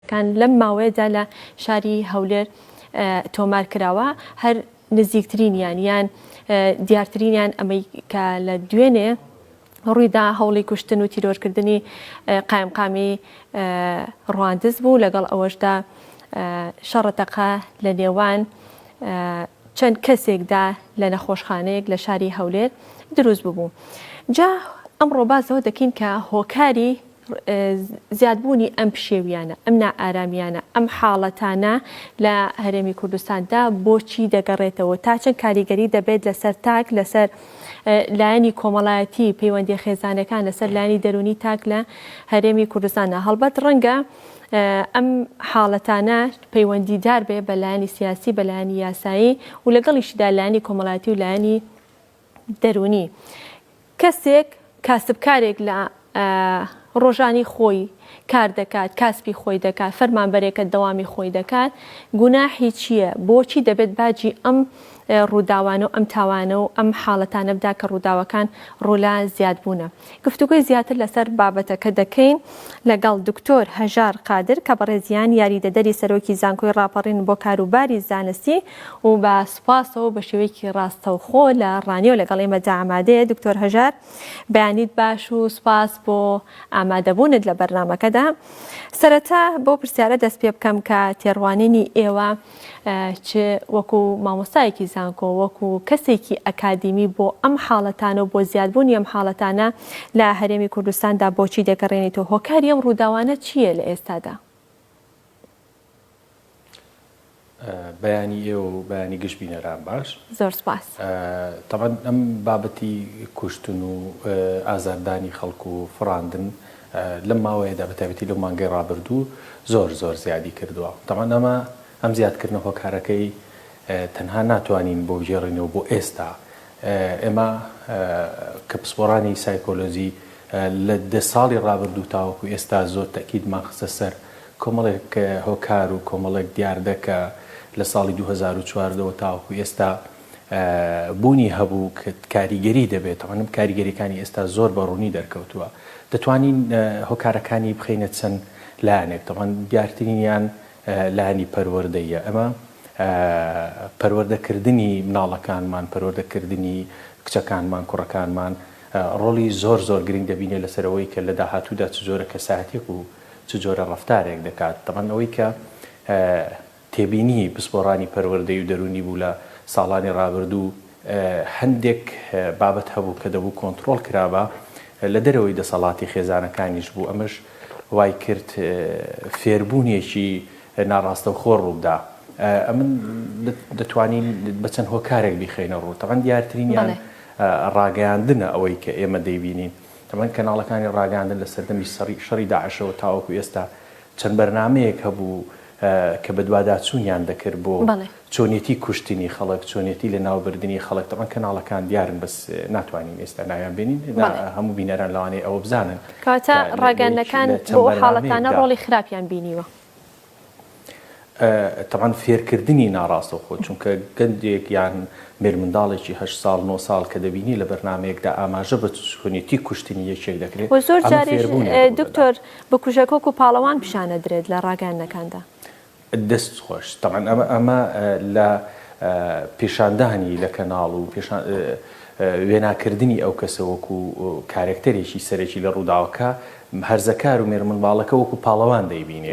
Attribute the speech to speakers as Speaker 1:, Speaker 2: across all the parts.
Speaker 1: کان لەم ماوەیەدا لە شاری هەولێر تۆمار کراوە، هەر نزیکترینیان یان دیارترینیان ئەمەی کە لە دوێنێ ڕوویدا هەوڵی کوشتن و تیرۆرکردنی قایمقامی ڕواندز بوو، لەگەڵ ئەوەشدا شەڕە تەقە لە نێوان چەند کەسێکدا لە نەخۆشخانەیەک لە شاری هەولێر دروست ببوو. جا ئەمڕۆ باس لەوە دەکەین کە هۆکاری زیادبوونی ئەم پشێویانە، ئەم نائارامیانە، ئەم حاڵەتانە لە هەرێمی کوردستاندا بۆچی دەگەڕێتەوە، تا چەند کاریگەری دەبێت لەسەر تاک، لەسەر لایەنی کۆمەڵایەتی، پەیوەندیە خێزانەکان، لەسەر لایەنی دەروونی تاک لە هەرێمی کوردستاندا. هەڵبەت ڕەنگە ئەم حاڵەتانە پەیوەندیدار بێ بە لایەنی سیاسی، بە لایەنی یاسایی و لەگەڵیشیدا لایەنی کۆمەڵایەتی و لایەنی دەروونی. کەسێک کاسبکارێک لە ڕۆژانی خۆی کار دەکات، کاسپی خۆی دەکات، فەرمانبەرێکە دەوامی خۆی دەکات، گوناحی چییە؟ بۆچی دەبێت باجی ئەم ڕووداوانە و ئەم تاوانە و ئەم حاڵەتانە بدا کە ڕووداوەکان ڕوو لە زیادبوونە؟ گفتوگۆی زیاتر لەسەر بابەتەکە دەکەین لەگەڵ دکتۆر هەژار قادر کە بەڕێزیان یاریدەدەری سەرۆکی زانکۆی ڕاپەڕین بۆ کاروباری زانستی و بە سوپاسەوە بە شێوەیەکی ڕاستەوخۆ لە ڕانیەوە لەگەڵ ئێمەدا ئامادەیە. دکتۆر هەژار بەیانیت باش و سوپاس بۆ ئامادەبوونت لە بەرنامەکەدا. سەرەتا بەو پرسیارە دەست پێ بکەم کە تێڕوانینی ئێوە چ وەکو مامۆستایەکی زانکۆ، وەکو کەسێکی ئەکادیمی بۆ ئەم حاڵەتانە و بۆ زیادبوونی ئەم حاڵەتانە لە هەرێمی کوردستاندا بۆچی دەگەڕێنیتەوە؟ هۆکاری ئەم ڕووداوانە چییە لە ئێستادا؟
Speaker 2: بەیانی ئێوە و بەیانی گشت بینەران باش.
Speaker 1: زۆر سپاس.
Speaker 2: تەبعەن ئەم بابەتی کوشتن و ئازاردانی خەڵک و فڕاندن لەم ماوەیەدا بە تایبەتی لەو مانگەی ڕابردوو زۆر زۆر زیادی کردووە. تەبعەن ئەمە ئەم زیادکردنە هۆکارەکەی تەنها ناتوانین بۆ بگێڕینەوە بۆ ئێستا. ئێمە کە پسپۆڕانی سایکۆلۆجی لە دە ساڵی ڕابردوو تاوەکو ئێستا زۆر تەئکیدمان خستە سەر کۆمەڵێک هۆکار و کۆمەڵێک دیاردە کە لە ساڵی 2014 وە تاوەکو ئێستا بوونی هەبوو کە کاریگەری دەبێت، تەبعەن کاریگەریەکانی ئێستا زۆر بە ڕوونی دەرکەوتووە. دەتوانین هۆکارەکانی بخەینە چەند لایەنێک، تەبعەن دیارترینیان لایەنی پەروەردەییە. ئەمە پەروەردەکردنی مناڵەکانمان، پەروەردەکردنی کچەکانمان، کوڕەکانمان ڕۆڵی زۆر زۆر گرنگ دەبینێت لەسەر ئەوەی کە لە داهاتوودا چ جۆرە کەسایەتیەک و چ جۆرە ڕەفتارێک دەکات. تەبعەن ئەوەی کە تێبینی پسپۆڕانی پەروەردەی و دەروونی بوو لە ساڵانی ڕابردوو، هەندێک بابەت هەبوو کە دەبوو کۆنتڕۆڵ کرابا، لە دەرەوەی دەسەڵاتی خێزانەکانیش بوو، ئەمەش وای کرد فێربوونێکی ناڕاستەوخۆ ڕووبدا. ئەمن دەتوانین بە چەند هۆکارێک بیخەینە ڕوو، تەبعەن دیارترینیان ڕاگەیاندنە، ئەوەی کە ئێمە دەیبینین، تەبعەن کەناڵەکانی ڕاگەیاندن لە سەردەمی شەڕی داعشەوە تاوەکو ئێستا چەند بەرنامەیەک هەبوو کە بەدواداچوونیان دەکرد بۆ چۆنیەتی کوشتنی خەڵک، چۆنیەتی لەناوبردنی خەڵک، تەبعەن کەناڵەکان دیارن بەس ناتوانین ئێستا ناویان بێنین، هەموو بینەران لەوانەیە ئەوە بزانن.
Speaker 1: کەواتە ڕاگەیاندنەکان بۆ ئەو حاڵەتانە ڕۆڵی خراپیان بینیوە.
Speaker 2: تەبعەن فێرکردنی ناڕاستەوخۆ، چونکە گەنجێک یان مێرمنداڵێکی هەشت ساڵ نۆ ساڵ کە دەبینی لە بەرنامەیەکدا ئاماژە بە چۆنیەتی کوشتنی یەکێک دەکرێت،
Speaker 1: وە زۆر جاریش دکتۆر بکوژەکە وەکو پاڵەوان پیشانەدرێت لە ڕاگەیاندنەکاندا.
Speaker 2: دەست خۆش تەبعەن ئەمە ئەمە لە پیشاندانی لە کەناڵ و پیشان وێناکردنی ئەو کەسە وەکو کارێکتەرێکی سەرەکی لە ڕووداوەکە هەرزەکار و مێرمنداڵەکە وەکو پاڵەوان دەیبینێ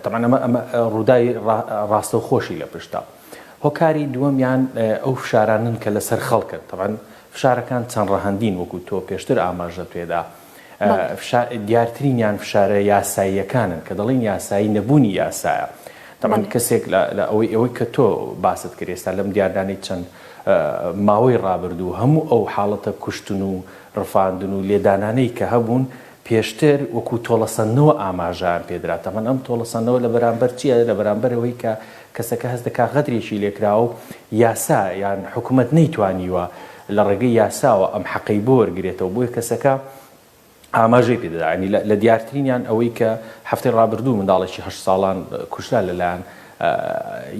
Speaker 2: تەبعەن ئەمە ئەمە ڕووداوی ڕاستەوخۆشی لە پشتە. هۆکاری دووەمیان ئەو فشارانەن کە لەسەر خەڵکن تەبعەن فشارەکان چەند ڕەهەندین وەکو تۆ پێشتر ئاماژەت پێدا دیارترینیان فشارە یاساییەکانن کە دەڵێن یاسایی نەبوونی یاسایە تەبعەن کەسێک لە ئەوەی ئەوەی کە تۆ باست کرد ئێستا لەم دیاردانەی چەند ماوەی ڕابردوو هەموو ئەو حاڵەتە کوشتن و ڕفاندن و لێدانانەی کە هەبوون پێشتر وەکو تۆڵەسەندنەوە ئاماژەیان پێدرا، تەبعەن ئەم تۆڵەسەندنەوە لە بەرامبەر چییە؟ لە بەرامبەر ئەوەی کە کەسەکە هەست دەکات غەدرێکی لێکراوە و یاسا یان حکومەت نەیتوانیوە لە ڕێگەی یاساوە ئەم حەقەی بۆ وەرگرێتەوە، بۆیە کەسەکە ئاماژەی پێدەدا. یانی لە دیارترینیان ئەوەی کە هەفتەی ڕابردوو منداڵێکی هەشت ساڵان کوژرا لەلایەن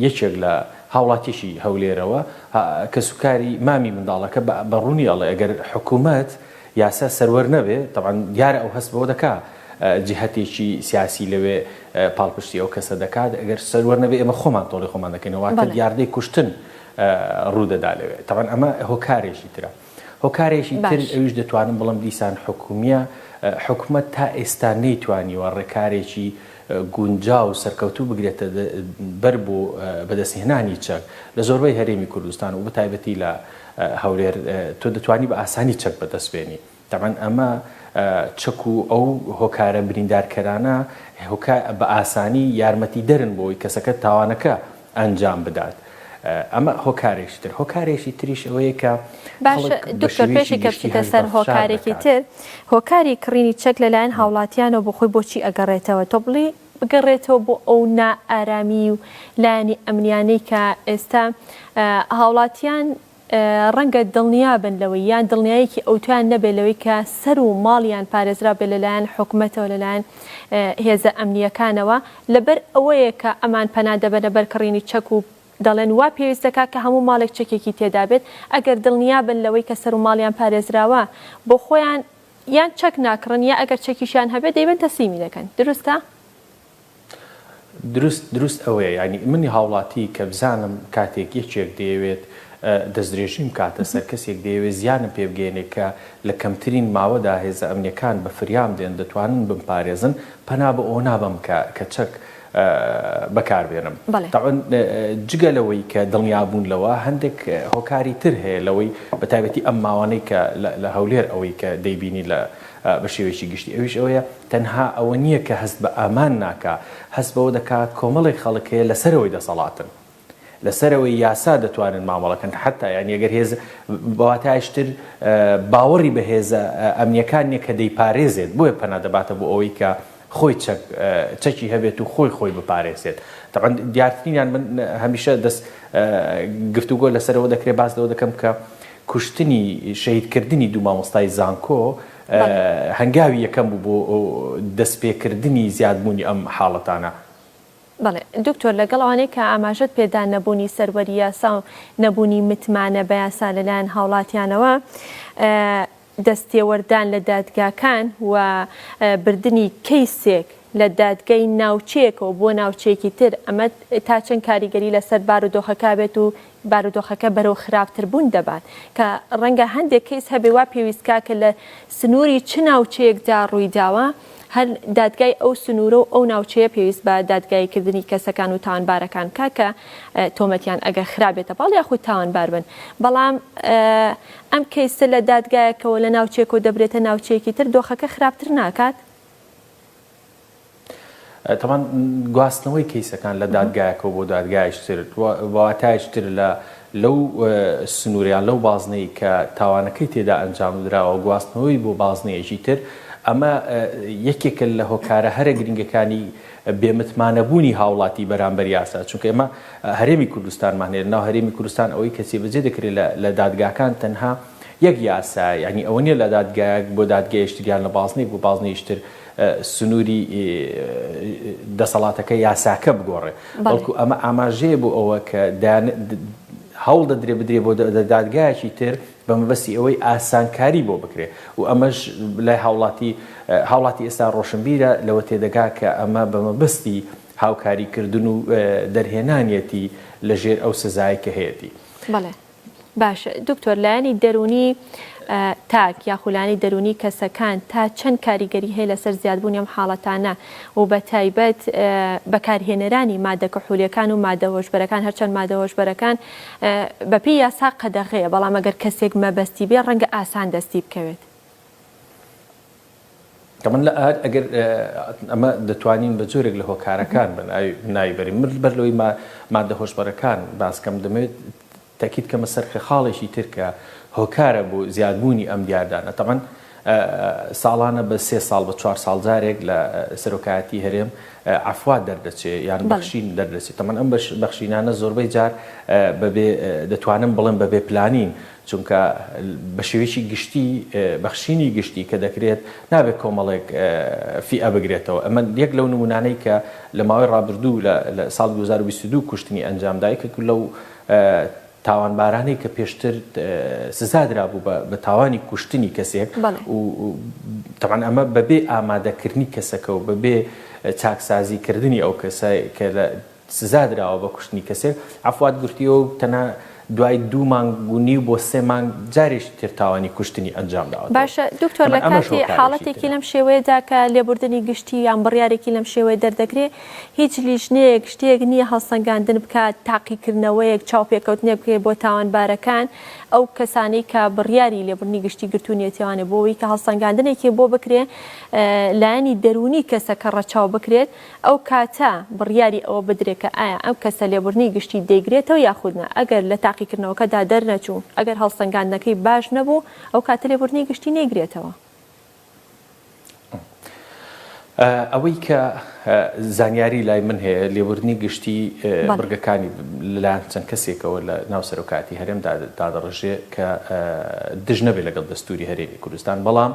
Speaker 2: یەکێک لە هاوڵاتیەکی هەولێرەوە، کەسوکاری مامی منداڵەکە بە ڕوونی ئەڵێ ئەگەر حکومەت یاسا سەروەر نەبێ تەبعەن دیارە ئەو هەست بەوە دەکا. جیهەتێکی سیاسی لەوێ پاڵپشتی ئەو کەسە دەکات، ئەگەر سەروەر نەبێ ئێمە خۆمان تۆڵەی خۆمان دەکەینەوە، واتە دیاردەی کوشتن ڕوودەدا لەوێ. تەبعەن ئەمە هۆکارێکی ترە. هۆکارێکی تر ئەویش دەتوانم بڵێم دیسان حکومییە، حکومەت تا ئێستا نەیتوانیوە ڕێکارێکی گونجاو و سەرکەوتوو بگرێتە بەر بۆ بەدەستهێنانی چەک لە زۆربەی هەرێمی کوردستان و بەتایبەتی لە هەولێر تۆ دەتوانی بە ئاسانی چەک بەدەست بێنی. تەبعەن ئەمە چەک و ئەو هۆکارە بریندارکەرانە بە ئاسانی یارمەتیدەرن بۆ ئەوەی کەسەکە تاوانەکە ئەنجام بدات. ئەمە هۆکارێکی تر. هۆکارێکی تریش ئەوەیە کە
Speaker 1: باشە
Speaker 2: خەڵک بە
Speaker 1: دکتۆر
Speaker 2: شێوەیەکی
Speaker 1: پێشی کە
Speaker 2: گشتی
Speaker 1: بچیتە
Speaker 2: هەست
Speaker 1: سەر
Speaker 2: بە فشار
Speaker 1: هۆکارێکی
Speaker 2: دەکات.
Speaker 1: تر، هۆکاری کڕینی چەک لەلایەن هاوڵاتیانەوە بۆ خۆی بۆچی ئەگەڕێتەوە؟ تۆ بڵێی بگەڕێتەوە بۆ ئەو نائارامی و لایەنی ئەمنیانەی کە ئێستا هاوڵاتیان ڕەنگە دڵنیا بن لەوەی یان دڵنیایەکی ئەوتۆیان نەبێت لەوەی کە سەر و ماڵیان پارێزراو بێت لەلایەن حکومەتەوە لەلایەن هێزە ئەمنییەکانەوە لەبەر ئەوەیە کە ئەمان پەنا دەبەنە بەر کڕینی چەک و دەڵێن وا پێویست دەکات کە هەموو ماڵێک چەکێکی تێدا بێت ئەگەر دڵنیا بن لەوەی کە سەر و ماڵیان پارێزراوە بۆ خۆیان یان چەک ناکڕن یا ئەگەر چەکیشیان هەبێت دەیبەن تەسلیمی دەکەن دروستە؟
Speaker 2: دروست دروست ئەوەیە یانی منی هاوڵاتی کە بزانم کاتێک یەکێک دەیەوێت دەستدرێژیم بکاتە سەر کەسێک دەیەوێت زیانم پێ بگەیەنێ کە لە کەمترین ماوەدا هێزە ئەمنیەکان بە فریام دێن دەتوانن بمپارێزن پەنا بۆ ئەوە نابەم کە کە چەک بەکار بێنم تەبعەن جگە لەوەی کە دڵنیابوون لەوە هەندێک هۆکاری تر هەیە لەوەی بە تایبەتی ئەم ماوانەی کە لە هەولێر ئەوەی کە دەیبینی لە بە شێوەیەکی گشتی ئەویش ئەوەیە تەنها ئەوە نییە کە هەست بە ئامان ناکا، هەست بەوە دەکا کۆمەڵێک خەڵک هەیە لە سەرەوەی دەسەڵاتن، لە سەرەوەی یاسا دەتوانن مامەڵە کەن، حەتا یانی ئەگەر هێز بە واتایش تر باوەڕی بە هێزە ئەمنییەکان نییە کە دەیپارێزێت، بۆیە پەنا دەباتە بۆ ئەوەی کە خۆی چەک چەکی هەبێت و خۆی خۆی بپارێزێت. تەبعەن دیارترینیان من هەمیشە دەست گفتوگۆ لەسەرەوە دەکرێت باس لەوە دەکەم کە کوشتنی شەهیدکردنی دوو مامۆستای زانکۆ هەنگاوی یەکەم بوو بۆ دەستپێکردنی زیادبوونی ئەم حاڵەتانە.
Speaker 1: بەڵێ دکتۆر لەگەڵ ئەوانەی کە ئاماژەت پێدا نەبوونی سەروەری یاسا و نەبوونی متمانە بە یاسا لەلایەن هاوڵاتیانەوە دەستێوەردان لە دادگاکان و بردنی کەیسێک لە دادگای ناوچەیەکەوە بۆ ناوچەیەکی تر ئەمە تا چەند کاریگەری لەسەر بارودۆخەکە بێت و بارودۆخەکە بەرەو خراپتربوون دەبات کە ڕەنگە هەندێک کەیس هەبێ وا پێویست کا کە لە سنووری چ ناوچەیەکدا ڕوویداوە هەر دادگای ئەو سنوورە و ئەو ناوچەیە پێویست بە دادگاییکردنی کەسەکان و تاوانبارەکان بکا کە تۆمەتیان ئەگەر خرابێتە پاڵ یاخود تاوانبار بن بەڵام ئەم کەیسە لە دادگایەکەوە لە ناوچەیەکەوە دەبرێتە ناوچەیەکی تر دۆخەکە خراپتر ناکات؟
Speaker 2: تەبعەن گواستنەوەی کەیسەکان لە دادگایەکەوە بۆ دادگایەکی تر بە واتایەکی تر لە لەو سنوورە یان لەو بازنەی کە تاوانەکەی تێدا ئەنجام دراوە گواستنەوەی بۆ بازنەیەکی تر ئەمە یەکێکە لە هۆکارە هەرە گرنگەکانی بێمتمانەبوونی هاوڵاتی بەرامبەر یاسا چونکە ئێمە هەرێمی کوردستانمان هەیە ناو هەرێمی کوردستان ئەوەی کە جێبەجێ دەکرێت لە دادگاکان تەنها یەک یاسا یعنی ئەوە نییە لە دادگایەک بۆ دادگایش تر یان لە بازنەیەک بۆ بازنەیش تر سنووری دەسەڵاتەکە یاساکە بگۆڕێ بەڵکو ئەمە ئاماژەیە بۆ ئەوە کە هەوڵ دەدرێ بدرێ بۆ دادگایەکی تر بە مەبەستی ئەوەی ئاسانکاری بۆ بکرێ و ئەمەش لای هاوڵاتی هاوڵاتی ئێستا ڕۆشنبیرە لەوە تێدەگا کە ئەمە بە مەبەستی هاوکاریکردن و دەرهێنانیەتی لەژێر ئەو سزای کە هەیەتی.
Speaker 1: بەڵێ. باشە دکتۆر لایەنی دەروونی تاک یاخو لایەنی دەروونی کەسەکان تا چەند کاریگەری هەیە لەسەر زیادبوونی ئەم حاڵەتانە و بە تایبەت بەکارهێنەرانی مادە کحولیەکان و مادە هۆشبەرەکان هەرچەند مادە هۆشبەرەکان بەپێی یاسا قەدەغەیە بەڵام ئەگەر کەسێک مەبەستی بێ ڕەنگە ئاسان دەستی بکەوێت.
Speaker 2: تەبعەن لە ئەر ئەگەر ئەمە دەتوانین بە جۆرێک لە هۆکارەکان بە ناوی بەرین من بەر لەوەی مادە هۆشبەرەکان باس کەم دەمەوێت تەکید کەمە سەر کە خاڵێکی تر کە هۆکارە بۆ زیادبوونی ئەم دیاردانە تەبعەن ساڵانە بە سێ ساڵ بە چوار ساڵ جارێک لە سەرۆکایەتی هەرێم عەفوا دەردەچێ یان بەخشین دەردەچێت تەمان ئەم بەخشینانە زۆربەی جار بەبێ دەتوانم بڵێم بەبێ پلانین چونکە بە شێوەیەکی گشتی بەخشینی گشتی کە دەکرێت نابێت کۆمەڵێک فیئە بگرێتەوە. ئەمە یەک لەو نموونانەی کە لە ماوەی ڕابردوو لە ساڵی 2022 کوشتنی ئەنجامدا یەکێک لەو. تاوانبارانەی کە پێشتر سزا درابوو بە تاوانی کوشتنی کەسێک و تەبعەن ئەمە بەبێ ئامادەکردنی کەسەکە و بەبێ چاکسازی کردنی ئەو کەسە کە لە سزا دراوە بە کوشتنی کەسێک عەفوات گرتیەوە و تەنها دوای دوو مانگ و نیو بۆ سێ مانگ جارێکی تر تاوانی کوشتنی ئەنجام داوەتەوە.
Speaker 1: باشە دکتۆر
Speaker 2: تەبعەن
Speaker 1: لە
Speaker 2: ئەمەش
Speaker 1: کاتی
Speaker 2: هۆکارێکی
Speaker 1: حاڵەتێکی
Speaker 2: ترە.
Speaker 1: لەم شێوەیەدا کە لێبوردنی گشتی یان بڕیارێکی لەم شێوەیە دەردەکرێ هیچ لیژنەیەک شتێک نییە هەڵسەنگاندن بکات تاقیکردنەوەیەک چاوپێکەوتنێک بکرێت بۆ تاوانبارەکان ئەو کەسانەی کە بڕیاری لێبوردنی گشتی گرتوونیەتیوانێ بۆ ئەوەی کە هەڵسەنگاندنێکی بۆ بکرێ لایەنی دەروونی کەسەکە ڕەچاو بکرێت ئەو کاتە بڕیاری ئەوە بدرێت کە ئایا ئەم کەسە لێبوردنی گشتی دەیگرێتەوە یاخود نا، ئەگەر لە تاقیکردنەوەکەدا دەرنەچوو، ئەگەر هەڵسەنگاندنەکەی باش نەبوو، ئەو کاتە لێبوردنی گشتی نەیگرێتەوە.
Speaker 2: ئەوەی کە زانیاری لای من هەیە لێبوردنی گشتی بڕگەکانی لەلایەن چەند کەسێکەوە لە ناو سەرۆکایەتی هەرێم دادەڕژێ کە دژ نەبێت لەگەڵ دەستوری هەرێمی کوردستان بەڵام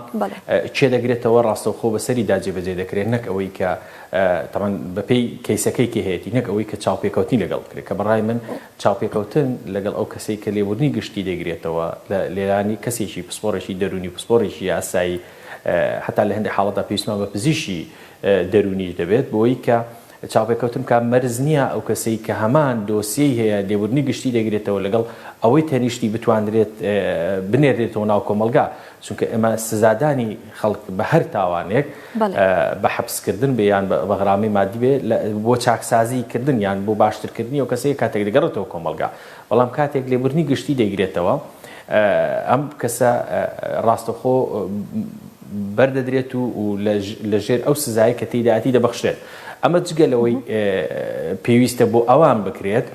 Speaker 2: کێ دەگرێتەوە ڕاستەوخۆ بەسەریدا جێبەجێ دەکرێت نەک ئەوەی کە تەبعەن بەپێی کەیسەکەی کێ هەیەتی نەک ئەوەی کە چاوپێکەوتنی لەگەڵ بکرێت کە بەڕای من چاوپێکەوتن لەگەڵ ئەو کەسەی کە لێبوردنی گشتی دەگرێتەوە لە لێرانی کەسێکی پسپۆڕێکی دەروونی پسپۆڕێکی یاسایی هەتا لە هەندێک حاڵەتدا پێویستمان بە پزیشکی دەروونیش دەبێت بۆی کە چاوپێکەوتن بکات، مەرج نییە ئەو کەسەی کە هەمان دۆسیەی هەیە لێبوردنی گشتی دەگرێتەوە لەگەڵ ئەوەی تەنیشتی بتواندرێت بنێردرێتەوە ناو کۆمەڵگا، چونکە ئێمە سزادانی خەڵک بە هەر تاوانێک بە حەپسکردن بێ یان بە غرامەی مادی بێ بۆ چاکسازی کردن یان بۆ باشترکردنی ئەو کەسەیە کاتێک دەگەڕێتەوە کۆمەڵگا، بەڵام کاتێک لێبوردنی گشتی دەیگرێتەوە ئەم کەسە ڕاستەوخۆ بەردەدرێت و لە ژێر ئەو سزایەی کە تێیدایەتی دەبەخشرێت. ئەمە جگە لەوەی پێویستە بۆ ئەوان بکرێت،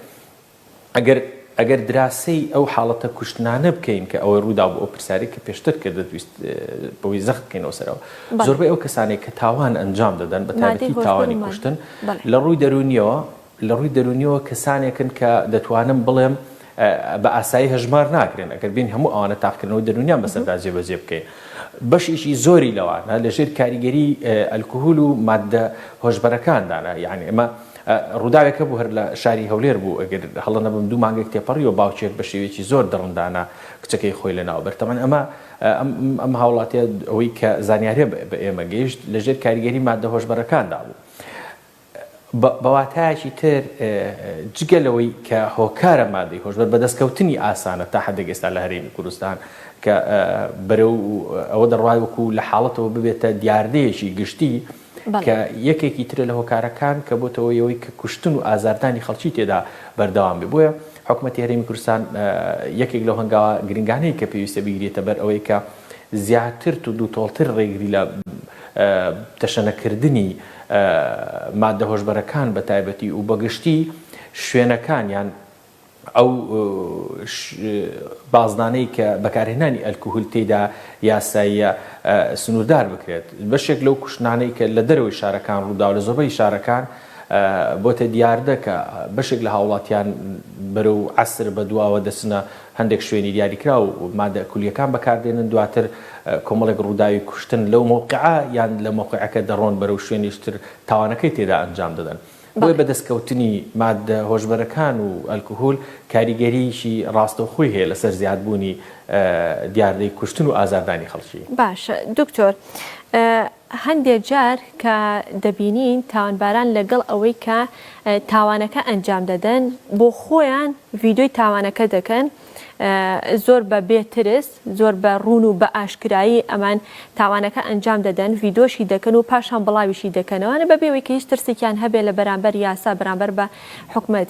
Speaker 2: ئەگەر ئەگەر دراسەی ئەو حاڵەتە کوشتنانە بکەین کە ئەوەی ڕوودا بۆ ئەو پرسیارەی کە پێشتر کردت ویست بەوەی زەخت بکەینەوە سەرەوە، زۆربەی ئەو کەسانەی کە تاوان ئەنجام دەدەن بە تایبەتی تاوانی کوشتن لە ڕووی دەروونیەوە لە ڕووی دەروونیەوە کەسانێکن کە دەتوانم بڵێم بە ئاسایی هەژمار ناکرێن ئەگەر بین هەموو ئەوانە تاقکردنەوەی دەروونیان بەسەردا جێبەجێ بکەین بەشێکی زۆری لەوانە لەژێر کاریگەری ئەلکهول و ماددە هۆشبەرەکاندانە یعنی ئەمە ڕووداوێک هەبوو هەر لە شاری هەولێر بوو ئەگەر هەڵە نەبم دوو مانگێک تێپەڕیوە باوکێک بە شێوەیەکی زۆر دڕندانە کچەکەی خۆی لەناو برد تەبعەن ئەمە ئەم هاوڵاتیە ئەوەی کە زانیاریە بە ئێمە گەیشت لەژێر کاریگەری ماددە هۆشبەرەکاندا بوو بە واتایەکی تر جگە لەوەی کە هۆکارە مادەی هۆشبەر بەدەستکەوتنی ئاسانە تا حدێک ئێستا لە هەرێمی کوردستان کە بەرەو ئەوە دەڕوای وەکو لە حاڵەتەوە ببێتە دیاردەیەکی گشتی کە یەکێکی ترە لە هۆکارەکان کە بۆتەوە ئەوەی کە کوشتن و ئازاردانی خەڵکی تێدا بەردەوام بێ بۆیە حکوومەتی هەرێمی کوردستان یەکێک لەو هەنگاوە گرنگانەی کە پێویستە بگرێتە بەر ئەوەی کە زیاتر توندوتۆڵتر ڕێگری لە تەشەنەکردنی ماددە هۆشبەرەکان بە تایبەتی و بە گشتی شوێنەکان یان ئەو بازنانەی کە بەکارهێنانی ئەلکهول تێیدا یاساییە سنووردار بکرێت. بەشێک لەو کوشتنانەی کە لە دەرەوەی شارەکان ڕووداوە لە زۆربەی شارەکان بۆتە دیاردە کە بەشێک لە هاوڵاتیان بەرەو عەسر بەدواوە دەچنە هەندێک شوێنی دیاریکراو مادە کولیەکان بەکاردێنن دواتر کۆمەڵێک ڕووداوی کوشتن لەو مەوقعە یان لە مەوقعەکە دەڕۆن بەرەو شوێنیش تر تاوانەکەی تێدا ئەنجام دەدەن بۆیە بەدەستکەوتنی ماددە هۆشبەرەکان و ئەلکهول کاریگەریی ڕاستەوخۆی هەیە لەسەر زیادبوونی دیاردەی کوشتن و ئازاردانی خەڵکی.
Speaker 1: باشە دکتۆر هەندێ جار کە دەبینین تاوانباران لەگەڵ ئەوەی کە تاوانەکە ئەنجام دەدەن بۆ خۆیان ڤیدیۆی تاوانەکە دەکەن زۆر بە بێ ترس زۆر بە ڕوون و بە ئاشکرایی ئەمان تاوانەکە ئەنجام دەدەن ڤیدۆشی دەکەن و پاشان بڵاویشی دەکەنەوە بەبێ ئەوەی کە هیچ ترسێکیان هەبێ لە بەرامبەر یاسا بەرامبەر بە حکومەت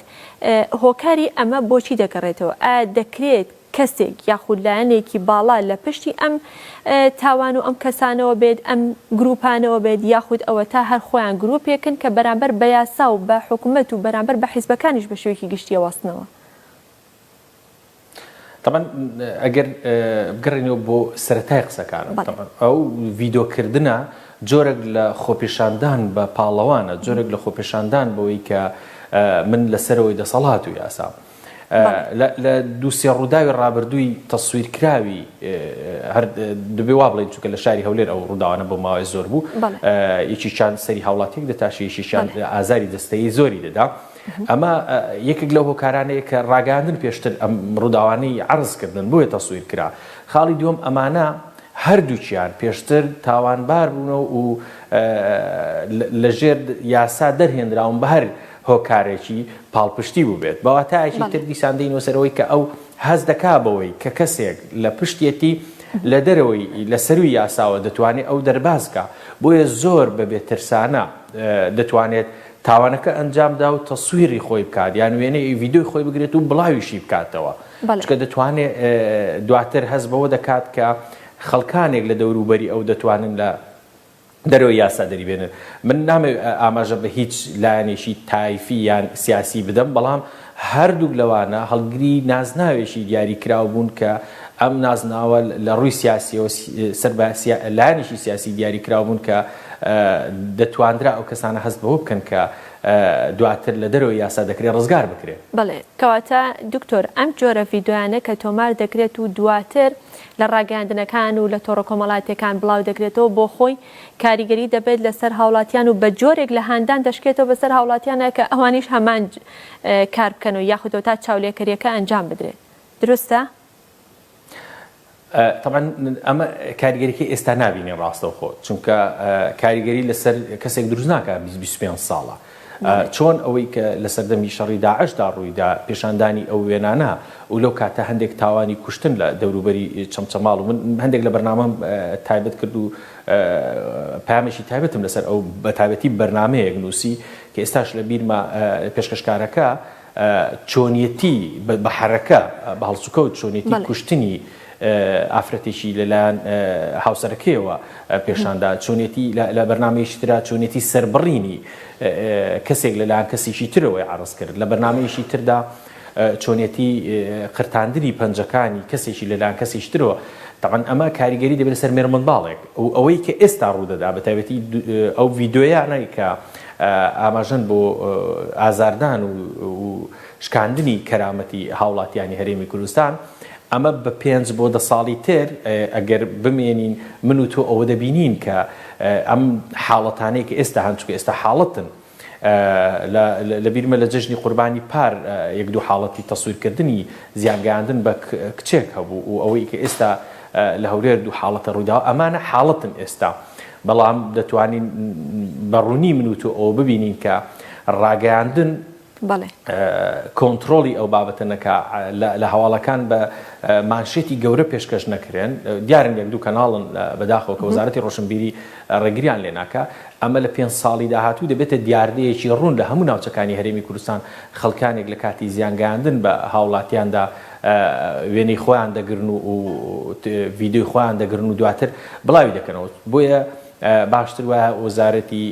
Speaker 1: هۆکاری ئەمە بۆچی دەگەڕێتەوە ئایا دەکرێت کەسێک یاخود لایەنێکی باڵا لە پشتی ئەم تاوان و ئەم کەسانەوە بێت، ئەم گروپانەوە بێت، یاخود ئەوەتا هەر خۆیان گروپێکن کە بەرامبەر بە یاسا و بە حکومەت و بەرامبەر بە حیزبەکانیش بە شێوەیەکی گشتی ئەوەستنەوە.
Speaker 2: تەبعەن ئەگەر بگەڕێینەوە بۆ سەرەتای قسەکانم، تەبعەن ئەو ڤیدۆکردنە جۆرێک لە خۆپیشاندان بە پاڵەوانە، جۆرێک لە خۆپیشاندان بەوەی کە من لەسەرەوەی دەسەڵات و یاسام. لە دوو سێ ڕووداوی ڕابردووی تەسویرکراوی هەر دەبێ وا بڵێین چونکە لە شاری هەولێر ئەو ڕووداوانە بۆ ماوەی زۆر بوو یەکێکیان سەری هاوڵاتیەک دەتاشی یەکێکیان ئازاری جەستەیی زۆری دەدا. ئەمە یەکێک لەو هۆکارانەیە کە ڕاگەیاندن پێشتر ئەم ڕووداوانەی عەرز کردن بۆیە تەسویر کرا. خاڵی دووەم ئەمانە هەردووکیان پێشتر تاوانبار بوونە و لە ژێر یاسا دەرهێنراون بە هەر هۆکارێکی پاڵپشتی بووبێت. بە واتایەکی تر دیسان دێینەوە سەر ئەوەی کە ئەو هەست دەکا بەوەی کە کەسێک لە پشتیەتی لە دەرەوەی لە سەرووی یاساوە دەتوانێت ئەو دەرباز کا بۆیە زۆر بە بێترسانە دەتوانێت تاوانەکە ئەنجام دا و تەسویری خۆی بکات یان وێنەی ڤیدیۆی خۆی بگرێت و بڵاویشی بکاتەوە چونکە دەتوانێت دواتر هەست بەوە دەکات کە خەڵکانێک لە دەوروبەری ئەو دەتوانن لە دەرەوەی یاسا دەریبێنن. من نامەوێت ئاماژە بە هیچ لایەنێکی تایفی یان سیاسی بدەم، بەڵام هەردووک لەوانە هەڵگری نازناوێکی دیاریکراو بوون کە ئەم نازناوە لە ڕووی سیاسیەوە سەر بە لایەنێکی سیاسی دیاریکراو بوون کە دەتواندرا ئەو کەسانە هەست بەوە بکەن کە دواتر لە دەرەوەی یاسا دەکرێت ڕزگار بکرێن.
Speaker 1: بەڵێ، کەواتە دکتۆر ئەم جۆرە ڤیدۆیانە کە تۆمار دەکرێت و دواتر لە ڕاگەیاندنەکان و لە تۆڕە کۆمەڵاتیەکان بڵاو دەکرێتەوە بۆ خۆی کاریگەری دەبێت لەسەر هاوڵاتیان و بە جۆرێک لە هاندان دەشکێتەوە بەسەر هاوڵاتیانە کە ئەوانیش هەمان کار بکەن و یاخود تا چاولێکەریەکە ئەنجام بدرێت دروستە؟
Speaker 2: تەبعەن ئەمە کاریگەریەکەی ئێستا نابینین ڕاستەوخۆ چونکە کاریگەری لەسەر کەسێک دروست ناکە 25 ساڵە چۆن ئەوەی کە لە سەردەمی شەڕی داعشدا ڕوویدا، پێشاندانی ئەو وێنانە و لەو کاتە هەندێک تاوانی کوشتن لە دەوروبەری چەمچەماڵ و من هەندێک لە بەرنامەم تایبەت کرد و پەیامێکی تایبەتم لەسەر ئەو بە تایبەتی بەرنامەیەک نووسی کە ئێستاش لە بیرمە پێشکەشکارەکە چۆنیەتی بە حەرەکە بە هەڵسوکەوت چۆنیەتی کوشتنی ئافرەتێکی لەلایەن هاوسەرەکەیەوە پێشاندا، چۆنیەتی لە بەرنامەیەکی ترا چۆنیەتی سەربڕینی کەسێک لەلایەن کەسێکی ترەوەی عەرز کرد، لە بەرنامەیەکی تردا چۆنیەتی قرتاندنی پەنجەکانی کەسێکی لەلایەن کەسێکی ترەوە. تەبعەن ئەمە کاریگەری دەبێت لەسەر مێرمنداڵێک و ئەوەی کە ئێستا ڕوودەدا بە تایبەتی ئەو ڤیدیۆیانەی کە ئاماژەن بۆ ئازاردان و شکاندنی کەرامەتی هاوڵاتیانی هەرێمی کوردستان، ئەمە بە پێنج بۆ دە ساڵی تر ئەگەر بمێنین من و تۆ ئەوە دەبینین کە ئەم حاڵەتانەی کە ئێستا هەن، چونکە ئێستا حاڵەتن، لە بیرمە لە جەژنی قوربانی پار یەک دوو حاڵەتی تەسویرکردنی زیانگەیاندن بە کچێک هەبوو و ئەوەی کە ئێستا لە هەولێر دوو حاڵەتە ڕوویداوە، ئەمانە حاڵەتن ئێستا، بەڵام دەتوانین بە ڕوونی من و تۆ ئەوە ببینین کە ڕاگەیاندن کۆنترۆڵی ئەو بابەتە نەکا، لە هەواڵەکان بە مانشێتی گەورە پێشکەش نەکرێن، دیارن یەک دوو کەناڵن بەداخەوە کە وەزارەتی ڕۆشنبیری ڕێگریان لێ ناکا، ئەمە لە پێنج ساڵی داهاتوو دەبێتە دیاردەیەکی ڕوون لە هەموو ناوچەکانی هەرێمی کوردستان خەڵکانێک لە کاتی زیانگەیاندن بە هاوڵاتیاندا وێنەی خۆیان دەگرن و ڤیدیۆی خۆیان دەگرن و دواتر بڵاوی دەکەنەوە بۆیە باشتر وایە وەزارەتی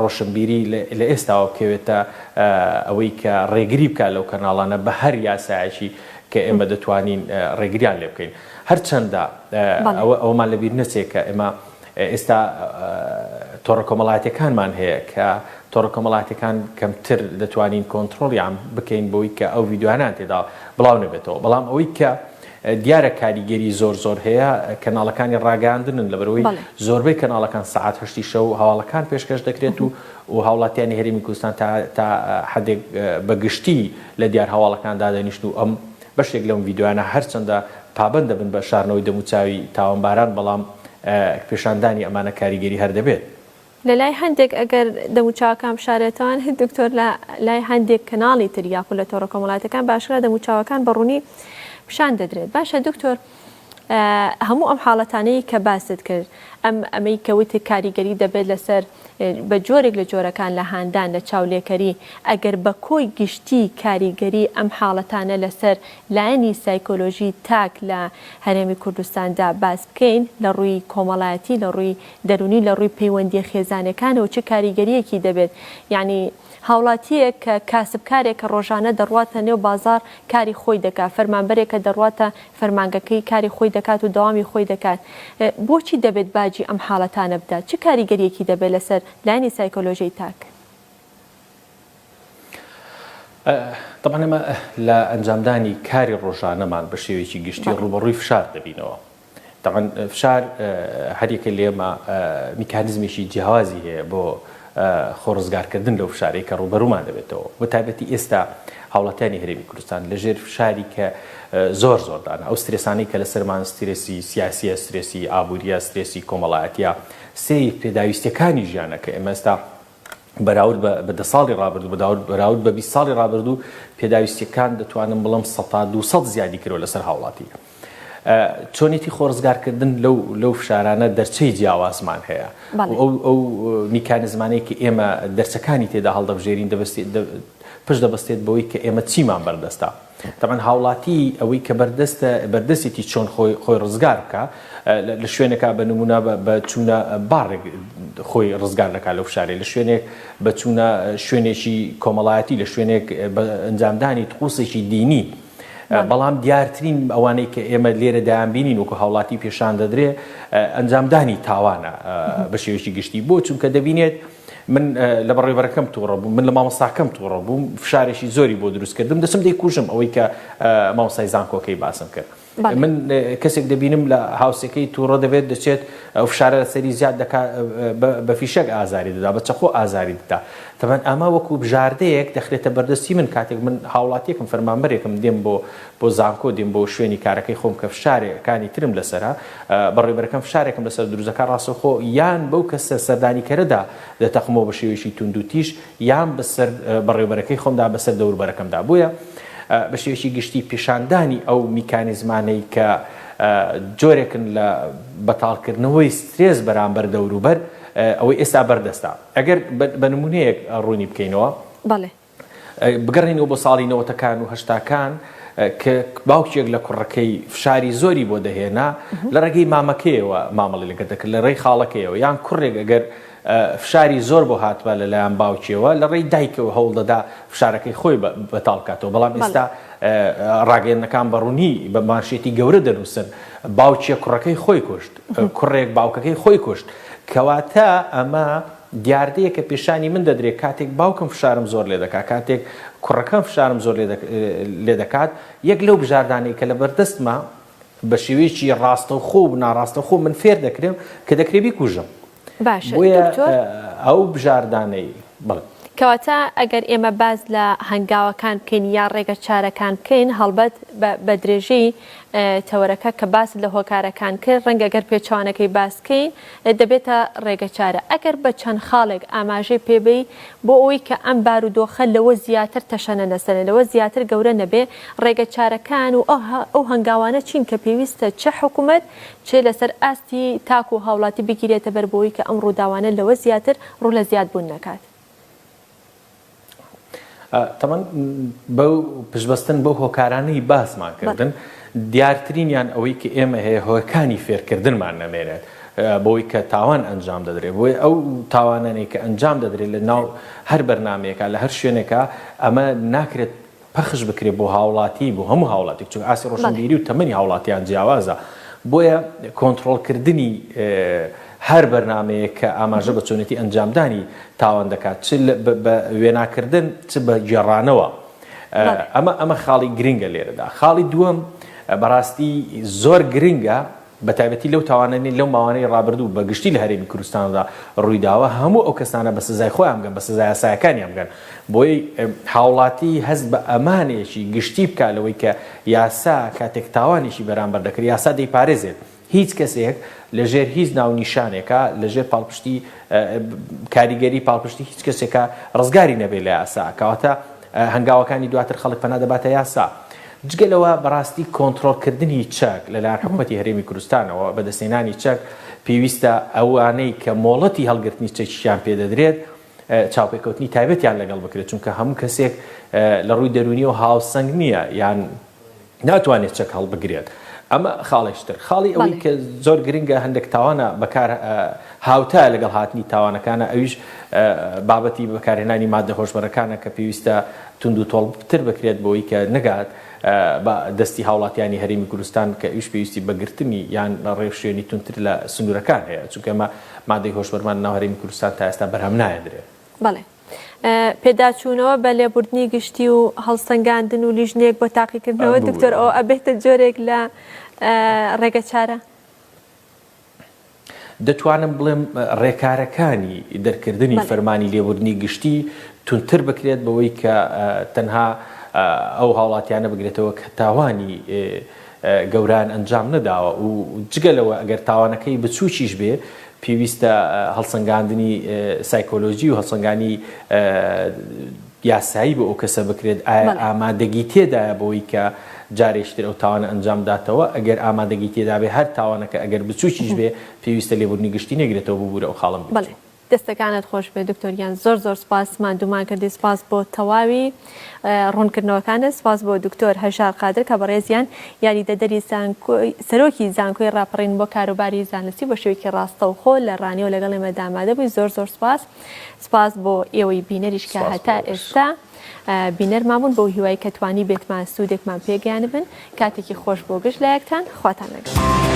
Speaker 2: ڕۆشنبیری لە ئێستاوە بکەوێتە ئەوەی کە ڕێگری بکات لەو کەناڵانە بە هەر یاسایەکی کە ئێمە دەتوانین ڕێگریان لێ بکەین. هەرچەندە ئەوەمان لەبیر نەچێت کە ئێمە ئێستا تۆڕە کۆمەڵایەتیەکانمان هەیە کە تۆڕە کۆمەڵاتیەکان کەمتر دەتوانین کۆنترۆڵیان بکەین بۆی کە ئەو ڤیدیۆیانیان تێدا بڵاو نەبێتەوە بەڵام ئەوەی کە دیارە کاریگەری زۆر زۆر هەیە کەناڵەکانی ڕاگەیاندنن لەبەرئەوەی زۆربەی کەناڵەکان سەعات هەشتی شەو هەواڵەکان پێشکەش دەکرێت و و هاوڵاتیانی هەرێمی کوردستان تا تا حدێک بە گشتی لە دیار هەواڵەکان دادەنیشن و ئەم بەشێک لەم ڤیدیۆیانە هەرچەندە پابەند دەبن بە شارنەوەی دەموچاوی تاوانباران بەڵام پیشاندانی ئەمانە کاریگەری هەر دەبێت.
Speaker 1: لە لای هەندێک ئەگەر دەموچاوەکان بشارێتەوە دکتۆر لە لای هەندێک کەناڵی تر یاخود لە تۆڕە کۆمەڵاتەکان بە ئاشکرا دەموچاوەکان بە ڕوونی پیشان دەدرێت باشە دکتۆر هەموو ئەم حاڵەتانەی کە باست کرد ئەم ئەمەی کە وتت کاریگەری دەبێت لەسەر بە جۆرێک لە جۆرەکان لە هاندان لە چاولێکەری ئەگەر بە کۆی گشتی کاریگەری ئەم حاڵەتانە لەسەر لایەنی سایکۆلۆژی تاک لە هەرێمی کوردستاندا باس بکەین لە ڕووی کۆمەڵایەتی لە ڕووی دەروونی لە ڕووی پەیوەندیە خێزانیەکانەوە چ کاریگەریەکی دەبێت یانی هاوڵاتیەک کە کاسبکارێک کە ڕۆژانە دەڕواتە نێو بازاڕ کاری خۆی دەکات فەرمانبەرێک کە دەڕواتە فەرمانگەکەی کاری خۆی دەکات و دەوامی خۆی دەکات بۆچی دەبێت باجی ئەم حاڵەتانە بدات چ کاریگەریەکی دەبێت لەسەر لایەنی سایکۆلۆژیی تاک؟
Speaker 2: تەبعەن ئێمە لە ئەنجامدانی کاری ڕۆژانەمان بە شێوەیەکی گشتی ڕووبەڕووی فشار دەبینەوە. تەبعەن فشار هەریەکە لێمە میکانیزمێکی جیاوازی هەیە بۆ. خۆ ڕزگارکردن لەو فشارەی کە ڕووبەروومان دەبێتەوە بە تایبەتی ئێستا هاوڵاتیانی هەرێمی کوردستان لەژێر فشاری کە زۆر زۆردانە ئەو سترێسانەی کە لەسەرمان سترێسی سیاسیە سترێسی ئابووریە سترێسی کۆمەڵایەتیە سێی پێداویستیەکانی ژیانە کە ئێمە ئێستا بەراورد بە دە ساڵی ڕابردوو بەداورد بەراورد بە 20 ساڵی ڕابردوو پێداویستیەکان دەتوانم بڵێم سەتا 200 زیادی کردوە لەسەر هاوڵاتی چۆنێتی خۆڕزگارکردن لەو لەو فشارانە دەرچەی جیاوازمان هەیە ئەو ئەو میکانزمانەی کە ئێمە دەرچەکانی تێدا هەڵدەبژێرین دەبەستێت پشت دەبەستێت بەوەی کە ئێمە چیمان بەردەستە تەبعەن هاوڵاتی ئەوەی کە بەردەستە بەردەستێتی چۆن خۆی خۆی ڕزگار بکا لە شوێنێکا بە نمونە بە چوونە باڕێک خۆی ڕزگار دەکات لەو فشارەی لە شوێنێک بە چوونە شوێنێکی کۆمەڵایەتی لە شوێنێک بە ئەنجامدانی تقوسێکی دینی بەڵام دیارترین ئەوانەی کە ئێمە لێرە دەیانبینین وەکو هاوڵاتی پێشان دەدرێ ئەنجامدانی تاوانە بە شێوەیەکی گشتی بۆ چونکە دەبینێت من لە بەڕێوبەرەکەم تووڕە بووم من لە مامۆستاکەم تووڕە بووم فشارێکی زۆری بۆ دروست کردم دەچم دەیکوژم ئەوەی کە مامۆستای زانکۆکەی باسم کرد من کەسێک دەبینم لە هاوسەکەی تووڕە دەبێت دەچێت ئەو فشارە لەسەری زیاد دەکات بە فیشەک ئازاری دەدا بە چەقۆ ئازاری دەدا تەبعەن ئەمە وەکو بژاردەیەک دەخرێتە بەردەستی من کاتێک من هاوڵاتیەکم فەرمانبەرێکم دێم بۆ بۆ زانکۆ دێم بۆ شوێنی کارەکەی خۆم کە فشارەکانی ترم لەسەرە بەڕێوبەرەکەم فشارێکم لەسەر دروست دەکات ڕاستەوخۆ یان بەو کەسە سەردانیکەرەدا دەتەقمەوە بە شێوەیەکی توندوتیژ یان بەسەر بەڕێوبەرەکەی خۆمدا بەسەر دەوروبەرەکەمدا بۆیە بە شێوەیەکی گشتی پیشاندانی ئەو میکانیزمانەی کە جۆرێکن لە بەتاڵکردنەوەی سترێس بەرامبەر دەوروبەر ئەوەی ئێستا بەردەستە ئەگەر بە نمونەیەک ڕوونی بکەینەوە
Speaker 1: بەڵێ.
Speaker 2: بگەڕێینەوە بۆ ساڵی نەوەتەکان و هەشتاکان کە باوکێک لە کوڕەکەی فشاری زۆری بۆ دەهێنا لە ڕێگەی مامەکەیەوە مامەڵی لەگەر دەکرد لە ڕێی خاڵەکەیەوە یان کوڕێک ئەگەر فشاری زۆر بۆ هاتبا لەلایەن باوکیەوە لە ڕێی دایکەوە هەوڵ دەدا فشارەکەی خۆی بەتاڵ بکاتەوە بەڵام ئێستا ڕاگەیەندنەکان بە ڕوونی بە مانشێتی گەورە دەنووسن باوکێک کوڕەکەی خۆی کوشت کوڕێک باوکەکەی خۆی کوشت کەواتە ئەمە دیاردەیەکە پێشانی من دەدرێت کاتێک باوکم فشارم زۆر لێ دەکات کاتێک کوڕەکەم فشارم زۆر لێ دەکات یەک لەو بژاردانەی کە لە بەردەستمە بە شێوەیەکی ڕاستەوخۆ و ناڕاستەوخۆ من فێر دەکرێم کە دەکرێ بیکوژم.
Speaker 1: باشە
Speaker 2: بۆیە
Speaker 1: دکتۆر.
Speaker 2: ئەو بژاردانەی بەڵێ.
Speaker 1: کەواتە ئەگەر ئێمە باس لە هەنگاوەکان بکەین یا ڕێگە چارەکان بکەین هەڵبەت بە بە درێژەی تەوەرەکە کە باست لە هۆکارەکان کرد ڕەنگە گەر پێچەوانەکەی باس کەین دەبێتە ڕێگەچارە ئەگەر بە چەند خاڵێک ئاماژەی پێ بەی بۆ ئەوەی کە ئەم بارودۆخە لەوە زیاتر تەشەنە نەسەنێ لەوە زیاتر گەورە نەبێ ڕێگەچارەکان و ئەو هەنگاوانە چین کە پێویستە چ حکومەت چ لەسەر ئاستی تاک و هاوڵاتی بگیرێتە بەر بۆ ئەوەی کە ئەم ڕووداوانە لەوە زیاتر ڕوو لە زیاد بوون نەکات.
Speaker 2: تەبعەن بەو پشتبەستن بەو هۆکارانەی باسمان کردن دیارترینیان ئەوەی کە ئێمە هەیە هۆکانی فێرکردنمان نەمێنێت بۆی کە تاوان ئەنجام دەدرێت بۆی ئەو تاوانانەی کە ئەنجام دەدرێت لە ناو هەر بەرنمەیەکە لە هەر شوێنێکە ئەمە ناکرێت پەخش بکرێت بۆ هاوڵاتی بۆ هەموو هاوڵاتیک چونکە ئاستی ڕۆشنبیری و تەمەنی هاوڵاتیان جیاوازە بۆیە کۆنتڕۆڵکردنی هەر بەرنامەیەک کە ئاماژە بە چۆنێتی ئەنجامدانی تاوان دەکات چ بە وێناکردن چ بە گێڕانەوە ئەمە ئەمە خاڵی گرنگە لێرەدا خاڵی دووەم بەڕاستی زۆر گرنگە بە تایبەتی لەو تاوانانەی لەو ماوانەی ڕابردوو بە گشتی لە هەرێمی کوردستاندا ڕوویداوە، هەموو ئەو کەسانە بە سزای خۆیان بگەن، بە سزا یاسایەکانیان بگەن. بۆیە هاوڵاتی هەست بە ئەمانێکی گشتی بکا لەوەی کە یاسا کاتێک تاوانێکی بەرامبەر دەکرێت، یاسا دەیپارێزێت. هیچ کەسێک لە ژێر هیچ ناونیشانێکا، لە ژێر پاڵپشتی کاریگەری پاڵپشتی هیچ کەسێکا ڕزگاری نەبێت لە یاسا. کەواتە هەنگاوەکانی دواتر خەڵک پەنا دەباتە یاسا. جگە لەوە بەڕاستی کۆنترۆڵکردنی چەک لەلایەن حکومەتی هەرێمی کوردستانەوە، بەدەستهێنانی چەک، پێویستە ئەوانەی کە مۆڵەتی هەڵگرتنی چەکیان پێدەدرێت چاوپێکەوتنی تایبەتیان لەگەڵ بکرێت، چونکە هەموو کەسێک لە ڕووی دەروونیەوە هاوسەنگ نییە یان ناتوانێت چەک هەڵبگرێت. ئەمە خاڵێکی تر. خاڵی ئەوەی کە زۆر گرنگە هەندێک تاوانە بەکار هاوتایە لەگەڵ هاتنی تاوانەکانە ئەویش بابەتی بەکارهێنانی مادە هۆشبەرەکانە کە پێویستە توندوتۆڵتر بکرێت بۆی کە نەگات بە دەستی هاوڵاتیانی هەرێمی کوردستان کە ئەویش پێویستی بە گرتنی یان ڕێوشوێنی توندتر لە سنوورەکان هەیە چونکە ئێمە مادەی هۆشبەرمان لەناو هەرێمی کوردستان تا ئێستا بەرهەم ناهێندرێت.
Speaker 1: بەڵێ. پێداچوونەوە بە لێبوردنی گشتی و هەڵسەنگاندن و لیژنەیەک بۆ تاقیکردنەوە دکتۆر ئەوە ئەبێتە جۆرێک لە ڕێگەچارە؟
Speaker 2: دەتوانم بڵێم ڕێکارەکانی دەرکردنی فەرمانی لێبوردنی گشتی توندتر بکرێت بەوەی کە تەنها ئەو هاوڵاتیانە بگرێتەوە کە تاوانی گەورەیان ئەنجام نەداوە و جگە لەوە ئەگەر تاوانەکەی بچووکیش بێ پێویستە هەڵسەنگاندنی سایکۆلۆژی و هەڵسەنگانی یاسایی بۆ ئەو کەسە بکرێت ئایا ئامادەگی تێدایە بۆی کە جارێکی تر ئەو تاوانە ئەنجام بداتەوە ئەگەر ئامادەگی تێدابێ هەر تاوانەکە ئەگەر بچووکیش بێ پێویستە لێبوردنی گشتی نەگرێتەوە ببورە ئەو خاڵەم بیرچوو.
Speaker 1: دەستەکانت خۆش بێت دکتۆر گیان زۆر زۆر سوپاس ماندوومان کردی سوپاس بۆ تەواوی ڕوونکردنەوەکانت سوپاس بۆ دکتۆر هەژار قادر کە بەڕێزیان یاریدەدەری زانکۆی سەرۆکی زانکۆی ڕاپەڕین بۆ کاروباری زانستی بە شێوەیەکی ڕاستەوخۆ لە ڕانیەوە لەگەڵ ئێمەدا ئامادە بووی زۆر زۆر سوپاس سوپاس بۆ ئێوەی بینەریش کە هەتا ئێستا بینەرمان بوون بەو هیوای کە توانی بێتمان سوودێکمان پێگەیانبن کاتێکی خۆش بۆ گشت لایەکتان خواتان لەگەڵ.